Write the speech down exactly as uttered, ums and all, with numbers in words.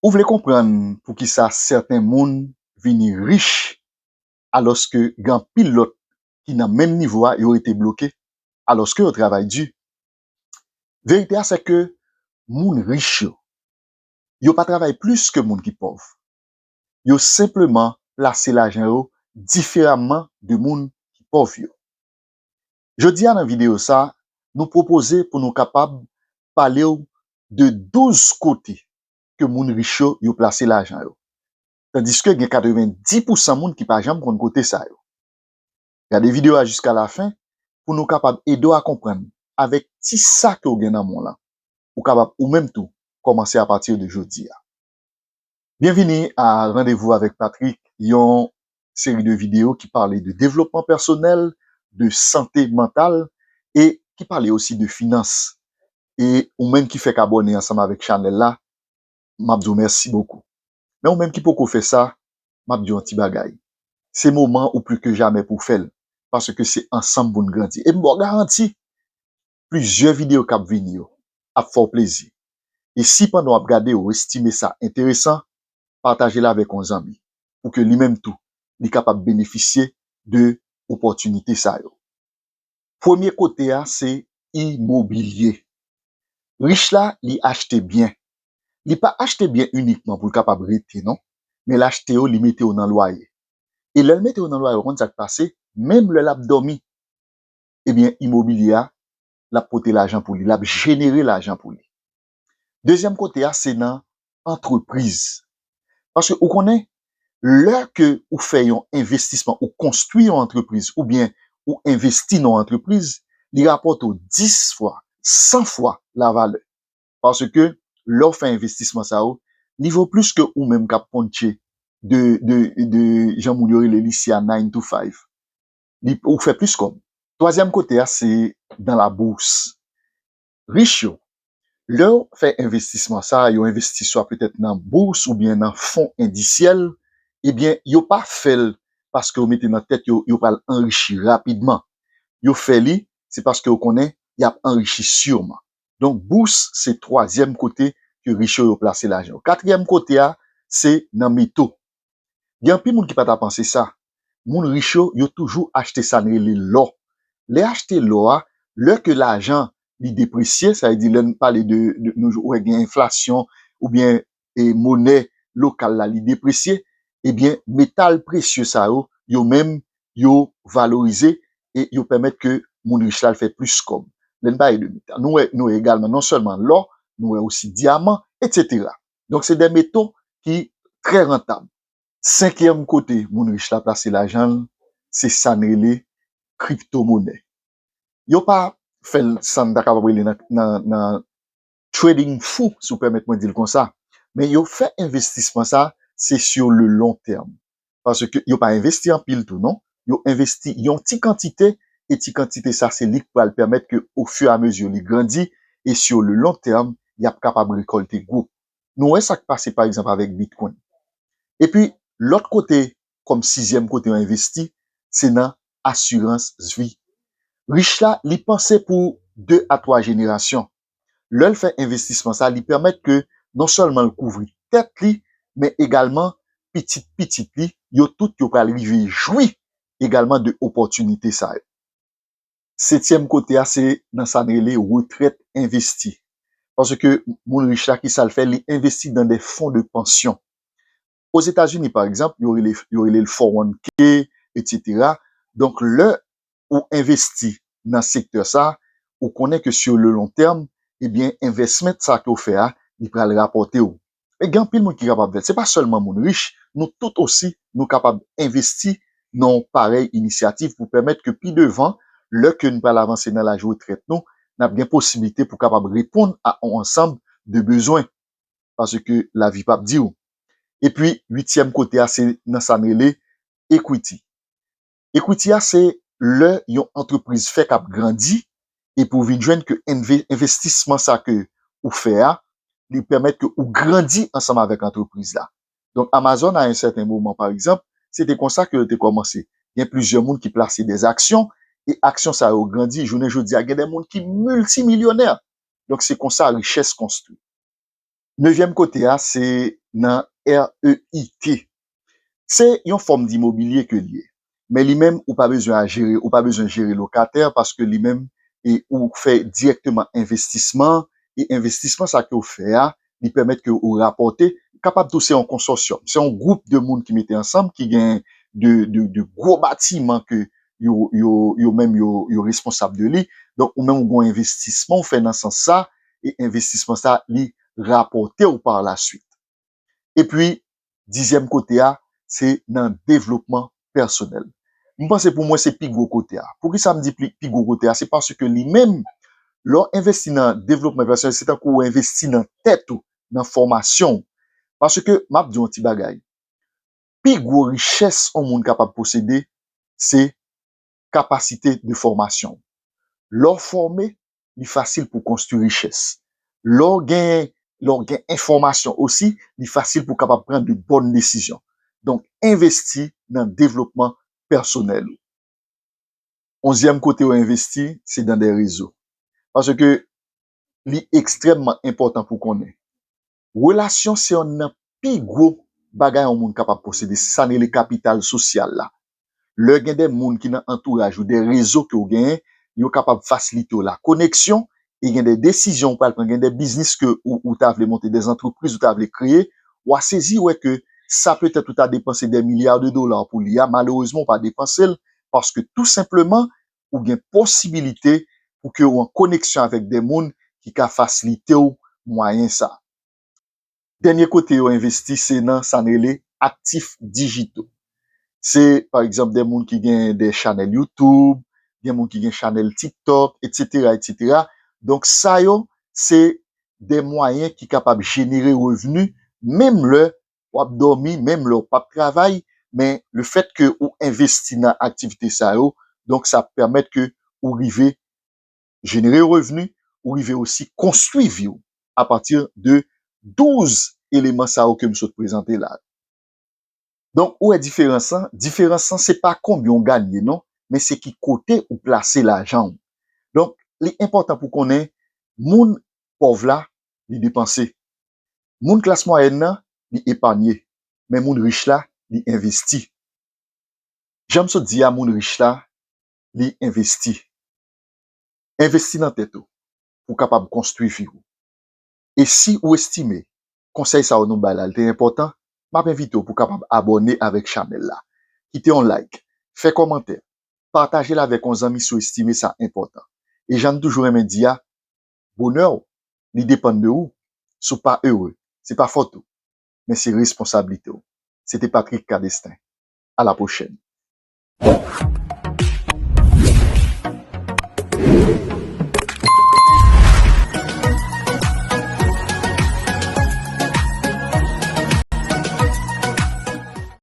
Ou vle konprann poukisa sèten moun vini rich, alòske gen anpil lòt ki nan menm nivo a, yo rete bloke, alòske yo travay di? Verite a, se ke moun rich yo, yo pa travay plis ke moun ki pòv. Yo senpleman plase lajan yo diferaman de moun ki pòv yo. Jodi a, nan videyo sa, nou pwopoze pou nou kapab pale w de douz kote ke moun rich yo, yo plase lajan yo. Tandiske gen katrevenndis pousan moun ki pa janm konn kote sa yo. Gade videyo a jiska lafen pou nou kapab ede w a konprann avèk ti sa ke w gen nan men w lan, ou kapab ou menm tou kòmanse apati de jodi a. Byenvini a Randevou avèk Patrick, yon seri de videyo ki pale de devlopman pèsonèl, de sante mantal e ki pale osi de finans. E ou menm ki fèk abòne ansanm avèk chanèl la, m ap di w mèsi bokou. Men ou menm ki poko fè sa, m ap di w yon ti bagay. Se moman ou plis ke jamè pou w fè l, paske se ansanm pou n grandi. E m ba w garanti, plizyè videyo k ap vini yo ap fè w plezi. E si pandan w ap gade, ou estime sa enteresan, pataje l avèk yon zanmi, pou ke li menm tou, li kapab benefisye de opòtinite sa yo. Premye kote a, se imobilye. Rich la, li achte byen. Li pa achte byen inikman pou l kapab rete, non, men l achte yo, li mete yo nan lwaye. E lè l mete yo nan lwaye, ou konn sa k pase, menm lè l ap dòmi, ebyen, imobilye a, l ap pote lajan pou li, l ap jenere lajan pou li. Dezyèm kote a, se nan antrepriz. Paske ou konnen, lè ke ou fè yon envestisman, ou konstwi yon antrepriz, oubyen ou envesti nan yon antrepriz, li rapòte w dis fwa, san fwa lavalè. Paske lè w fè envestisman sa yo, li vo plis ke ou menm k ap pontche de, de, de jan moun yo rele l isi a nine to five. Li, ou fè plis kòb. Twazyèm kote a, se nan labous. Rich yo, lè yo fè envestisman sa, yo envesti swa petèt nan bous oubyen nan fon endisyèl, ebyen, yo pa fè l paske yo mete nan tèt yo, yo pral anrichi rapidman. Yo fè li, se paske yo konnen y ap anrichi siman. Donk, bous se twazyèm kote ke rich yo, yo plase lajan yo. Katriyèm kote a, se nan meto. Gen anpil moun ki pa ta panse sa. Moun rich yo, yo toujou achte sa n rele lò. Lè achte lò a, lè ke lajan li depresye, sa vle di lè n pale de, de nou wè gen enflasyon oubyen e monè lokal la li depresye, ebyen, metal presye sa yo, yo menm, yo valorize e yo pèmèt ke moun rich la al fè plis kòb. Lè n pale de metal, nou wè, nou wè egalman non sèlman lò, nou wè osi dyaman, etsetera. Donk, se de meto ki trè rantab. Senkyèm kote moun rich la plase lajan l, se sa n rele kriptomonè. Yo pa fè l sa n ta kapab rele nan, nan, nan trading fou, si w pèmèt mwen di l konsa. Men yo fè envestisman sa, se sur le long terme. Paske yo pa envesti anpil tou, non. Yo envesti yon ti kantite, e ti kantite sa, se li k pral pèmèt ke, au fur et à mesure li grandi, e sur le long terme, y ap kapab rekòlte gwo. Nou wè sa k pase, pa egzanp, avèk Bitcoin. Epi, lòt kote, kòm sizyèm kote yo envesti, se nan asirans vi. Rich la, li panse pou de a twa jenerasyon. Lè l fè envestisman sa, li pèmèt ke non sèlman l kouvri tèt li, men egalman pitit pitit li, yo tout yo pral rive jwi egalman de opòtinite sa yo. Setyèm kote a, se nan sa n rele retrèt envesti. Paske moun rich la, ki sa l fè? Li envesti dans des fonds de pension. Ozetazini, pa egzanp, yo rele, yo rele l four one K, etsetera. Donk, lè ou envesti nan sektè sa, ou konnen ke sur le long terme, ebyen, envèsman sa ke w fè a, li pral rapòte w. E gen anpil moun ki kapab fè l. Se pa sèlman moun rich, nou tout osi, nou kapab envesti nan yon parèy inisyativ pou pèmèt ke pi devan, lè ke n pral avanse nan laj retrèt nou, n ap gen posiblite pou kapab reponn a yon ansanm de bezwen. Paske lavi p ap di w. Epi, uityèm kote a, se nan sa n rele equity. Equity a, se lè yon antrepriz fèk ap grandi, epi w vin jwenn ke enve-, envestisman sa ke ou fè a, li pèmèt ke ou grandi ansanm avèk antrepriz la. Donk, Amazon, a yon sèten moman, pa egzanp, se te konsa ke yo te kòmanse. Gen plizyè moun ki plase de aksyon, e aksyon sa yo grandi. Jounen jodi a, gen de moun ki miltimilyonè. Donk, se konsa richès konstwi. Nevyèm kote a, se nan REIT. Se yon fòm dimobilye ke l ye. Men li menm, ou pa bezwen a jere, ou pa bezwen jere lokatè paske li menm, e ou fè dirèkteman envestisman, e envestisman sa ke w fè a, li pèmèt ke ou rapòte, kapab tou se yon konsòsyòm, se yon gwoup de moun ki mete ansanm, ki gen de, de, de gwo batiman ke yo, yo, yo menm yo, yo responsab de li. Donk, ou menm ou gen yon envestisman ou fè nan sans sa, e envestisman sa, li rapòte w par la suite. Epi, dizyèm kote a, se nan devlopman pèsonèl. M panse pou mwen se pi gwo kote a. Poukisa m di pi, pi gwo kote a? Se paske li menm, lè w envesti nan devlopman pèsonèl, se tankou w envesti nan tèt ou, nan fòmasyon w. Paske, m ap di w yon ti bagay. Pi gwo richès yon moun kapab posede, se kapasite de fòmasyon. Lè w fòme, li fasil pou konstwi richès. Lè w gen, lè w gen enfòmasyon osi, li fasil pou kapab pran de bòn desizyon. Donk, envesti nan devlopman pèsonèl ou. Onzyèm kote yo envesti, se dan de rezo. Paske li ekstrèmman enpòtan pou konnen. Relasyon se yonn nan pi gwo bagay yon moun kapab posede. Se sa n rele kapital sosyal la. Lè gen de moun ki nan antouraj ou, de rezo ke w genyen, yo kapab fasilite w la koneksyon, e gen de desizyon ou pral pran, gen de biznis ke ou, ou ta vle monte, de antrepriz ou ta vle kreye, w a sezi wè ke sa petèt ou ta depanse de milya de dola pou li a, malerezman ou pa depanse l, paske tou senpleman, ou gen posibilite pou ke w an koneksyon avèk de moun ki ka fasilite w mwayen sa. Dènye kote yo envesti, se nan sa n rele aktif dijito. Se, pa egzanp, de moun ki gen de chanèl YouTube, gen moun ki gen chanèl TikTok, etsetera, etsetera. Donk, sa yo, se de mwayen ki kapab jenere revni, menm lè w ap dòmi, menm lè w p ap travay, men le fèt ke ou envesti nan aktivite sa yo, donk sa pèmèt ke ou rive jenere revni, ou rive osi konstwi vi w apati de douz eleman sa yo ke m sot prezante la. Donk, ou wè diferans lan? Diferans lan, se pa konbyen w ganye, non, men se ki kote ou plase lajan w. Donk, li enpòtan pou konnen, moun pòv la, li depanse. Moun klas mwayèn nan, li epanye. Men moun rich la, li envesti. Jan m sot di a, moun rich la, li envesti. Envesti nan tèt ou, pou w kapab konstwi vi w. E si ou estime konsèy sa yo nou bay la, li te enpòtan, m ap envite w pou w kapab abòne avèk chanèl la. Kite yon like, fè kòmantè, pataje l avèk yon zanmi si w estime sa enpòtan. E jan n toujou renmen di a, bonè w, li depann de ou. Si w pa ere, se pa fòt ou, men se responsablite w. Se te Patrick Cadestin. À la prochaine.